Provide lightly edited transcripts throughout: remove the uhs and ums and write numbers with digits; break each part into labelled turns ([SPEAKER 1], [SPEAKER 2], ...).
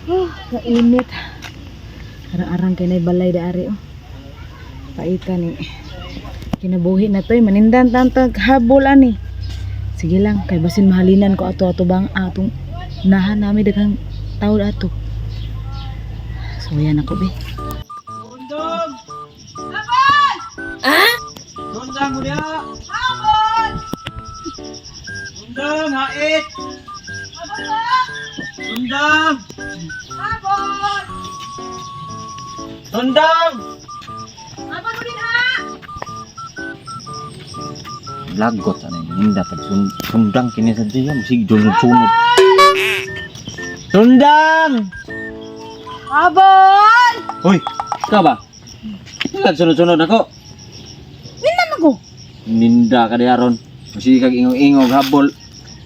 [SPEAKER 1] Oh, kainit. Arang-arang kay nay balay daari oh. Paita ni. Kinabuhi na toy manindan tantag habol ani. Sige lang kay basin mahalinan ko ato ato bang atong nahan nami daghang tao ato. So yan ako be.
[SPEAKER 2] Sundang! Habol! Ah? Sundang mo niya! Habol! Sundang, hait! Sundang! Habol! Sundang! Lagot ano yun, ninda pag sundang kini sa diya, musig sunod-sunod. Sundang!
[SPEAKER 1] Habol!
[SPEAKER 2] Hoy, ikaw ba? Wala sunod-sunod ako.
[SPEAKER 1] Nindan ako.
[SPEAKER 2] Ninda ka diha ron. Musig kag ingog-ingog habol.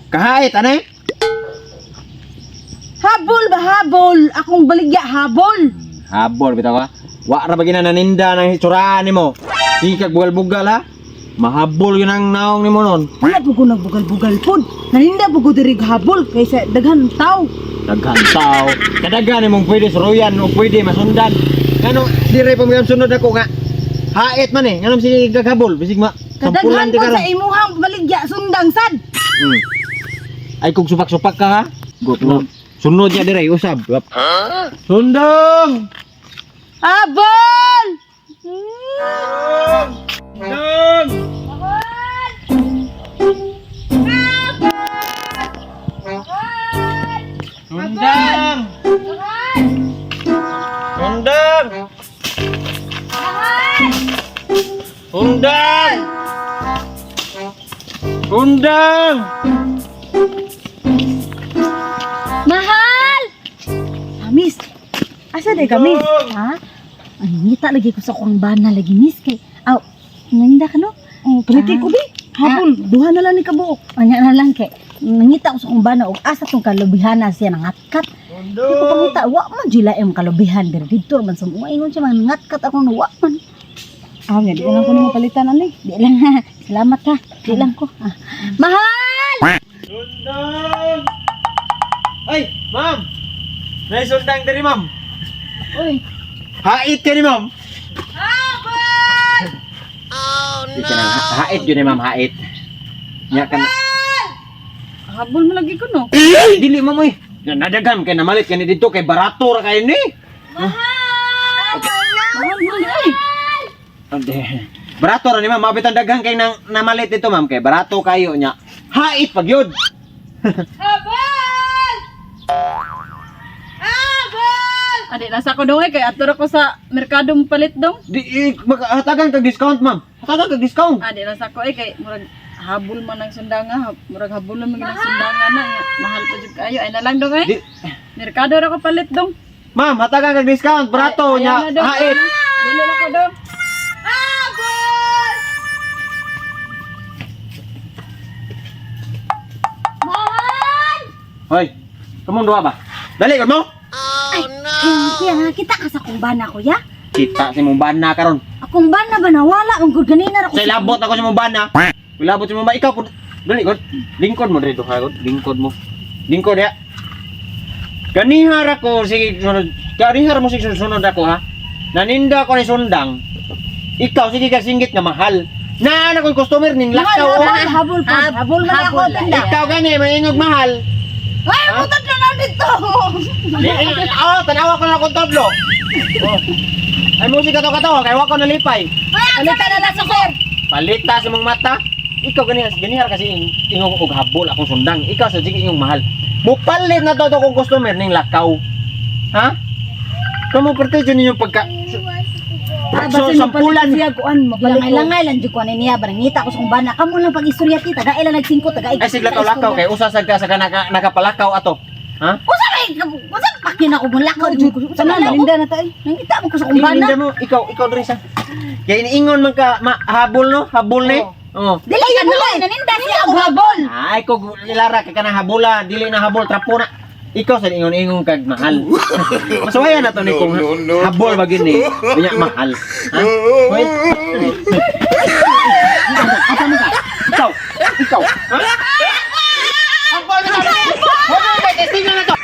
[SPEAKER 2] Kahait ano eh?
[SPEAKER 1] Habol ba habol? Akong baligya habol.
[SPEAKER 2] Habol bitaw ka. Wa ra ba gina naninda ng hitsuraan nimo? Sige kag bugal-bugal ha. Mahabol yun ang naong nimo nun.
[SPEAKER 1] Wala po ko nagbugal-bugal pod. Naninda po ko diri habol kaysa daghan tao.
[SPEAKER 2] Daghan tao. Kadaghan nimong pwede suruyan o pwede masundan. Ngano dire pa mo sunod ako nga. Hait man eh. Nganong sige kag habol bisig ma.
[SPEAKER 1] Kadaghan
[SPEAKER 2] Sampulan
[SPEAKER 1] po
[SPEAKER 2] ti karon.
[SPEAKER 1] sa imuhang baligya sundang sad.
[SPEAKER 2] Ay kung supak-supak ka ha. Gut mo. Sunod niya dire usab. Sundang!
[SPEAKER 1] Habol!
[SPEAKER 2] Sundang! Sundang! Sundang! Sundang! Sundang!
[SPEAKER 1] Mahal! Miss, asa day kami?
[SPEAKER 3] Ha? Ay, ngita lagi ko sa kuang bana lagi miss kay. Aw, nanginda ka no?
[SPEAKER 1] Oh, paliti ko bi. Habol, duha na lang ni kabuok.
[SPEAKER 3] Anya na lang kay. Nangita ko sa kuang bana og asa tong kalubihana siya nangatkat. Di ko pangita wa man jud ang kalubihan diri didto man sa mga ingon siya man nangatkat ako no wa man.
[SPEAKER 1] Ah, nga di na lang ko nimo palitan ani.
[SPEAKER 3] Di lang ha. Salamat ha. Di lang ko. Ah. Mahal!
[SPEAKER 2] Sundang! Ay, ma'am! Naisundang diri, ma'am.
[SPEAKER 3] Uy,
[SPEAKER 2] Hait ka ni ma'am. Habol! Oh no! Hait yun ni ma'am, hait. Nya ka na.
[SPEAKER 1] Habol mo lagi ko no.
[SPEAKER 2] Ay, dili ma'am oy. Nadaghan kay namalit kani dito kay barato ra kay ni.
[SPEAKER 1] Mahal mo ay.
[SPEAKER 2] Ande. Barato ra ni ma'am, mabit ang daghan kay nang namalit dito ma'am kay barato kayo nya. Hait pag yun.
[SPEAKER 1] Adi nasa ko dong eh kay ato ra ko sa merkado mo palit dong.
[SPEAKER 2] Di eh, hatagan kag discount ma'am. Hatagan kag discount.
[SPEAKER 1] Adi nasa ko eh kay murag habol man ang sundanga, murag habol man ang sundanga na. Nga, mahal pa jud kayo. Ay na lang dong eh.
[SPEAKER 2] Di,
[SPEAKER 1] Merkado ra ko palit dong.
[SPEAKER 2] ma'am, hatagan kag discount, barato
[SPEAKER 1] Ay,
[SPEAKER 2] nya.
[SPEAKER 1] ayaw na dong.
[SPEAKER 2] Hait.
[SPEAKER 1] Dili na ko dong.
[SPEAKER 3] Mahal!
[SPEAKER 2] Hoy, kamong duha ba? Dali ka mo.
[SPEAKER 3] Ay, kuya nga kita ka sa kong bana kuya.
[SPEAKER 2] Kita si mong bana karon.
[SPEAKER 3] Akong bana ba nawala ang good ganina ra ko.
[SPEAKER 2] Sa ilabot ako sa mong bana. Ilabot sa mong bana. Ikaw, dali, god. Lingkod mo dito, ha, god. Lingkod mo. Lingkod, ya. Ganihara ko, sige, sunod. Ganihara mo, sige, sunod ako, ha. Naninda ko ni Sundang. Ikaw, sige ka, singgit nga mahal. Naan ako'y customer ning lakaw.
[SPEAKER 3] Habol,
[SPEAKER 2] oh.
[SPEAKER 3] habol, habol pa. Habol man ako tinda.
[SPEAKER 2] Ikaw gani, maingog mahal.
[SPEAKER 3] Ay, butot na lang dito.
[SPEAKER 2] Oh, tanawa ko na akong todlo. Oh. Ay, musika to kato, kay wa ko nalipay.
[SPEAKER 3] Palita na lang sa sir.
[SPEAKER 2] Palita sa mong mata. Ikaw ganihar, ganihar kasi ingong og habol akong sundang. Ikaw sa jig ingong mahal. Mupalit na to to kong customer ning lakaw. Ha? Kamo pertejo ninyo pagka
[SPEAKER 1] Ah,
[SPEAKER 2] So, sampulan.
[SPEAKER 1] siya kuan mapalit.
[SPEAKER 3] Langay-langay lang jud ko ani niya barang ngita ko sa kong bana. Kamo lang pag-istorya kita, dahil lang nagsingko taga
[SPEAKER 2] Ay sige lakaw lakaw kay usa sad ka sa ka nakapalakaw ato. Ha?
[SPEAKER 3] Usa may usa pakin ako mo lakaw jud ko. Usa
[SPEAKER 1] Tanan
[SPEAKER 3] man ako.
[SPEAKER 1] naninda na ta eh.
[SPEAKER 3] Nangita mo ko sa kong bana.
[SPEAKER 2] Ininda mo ikaw ikaw diri sa. Kay iniingon man ka habol no, habol ni. Oh.
[SPEAKER 3] Dili ka na naninda siya og habol.
[SPEAKER 2] Ay ko ilara kay kanang habula, dili na habol trapo na. Ikaw sa ingon-ingon kag mahal. Masuwayan na to ni kung habol ba gini. Unya mahal. Ha? Wait. Asa mo ka? Ikaw, ikaw. Ha? Habol ka! Habol ka! Testing na to.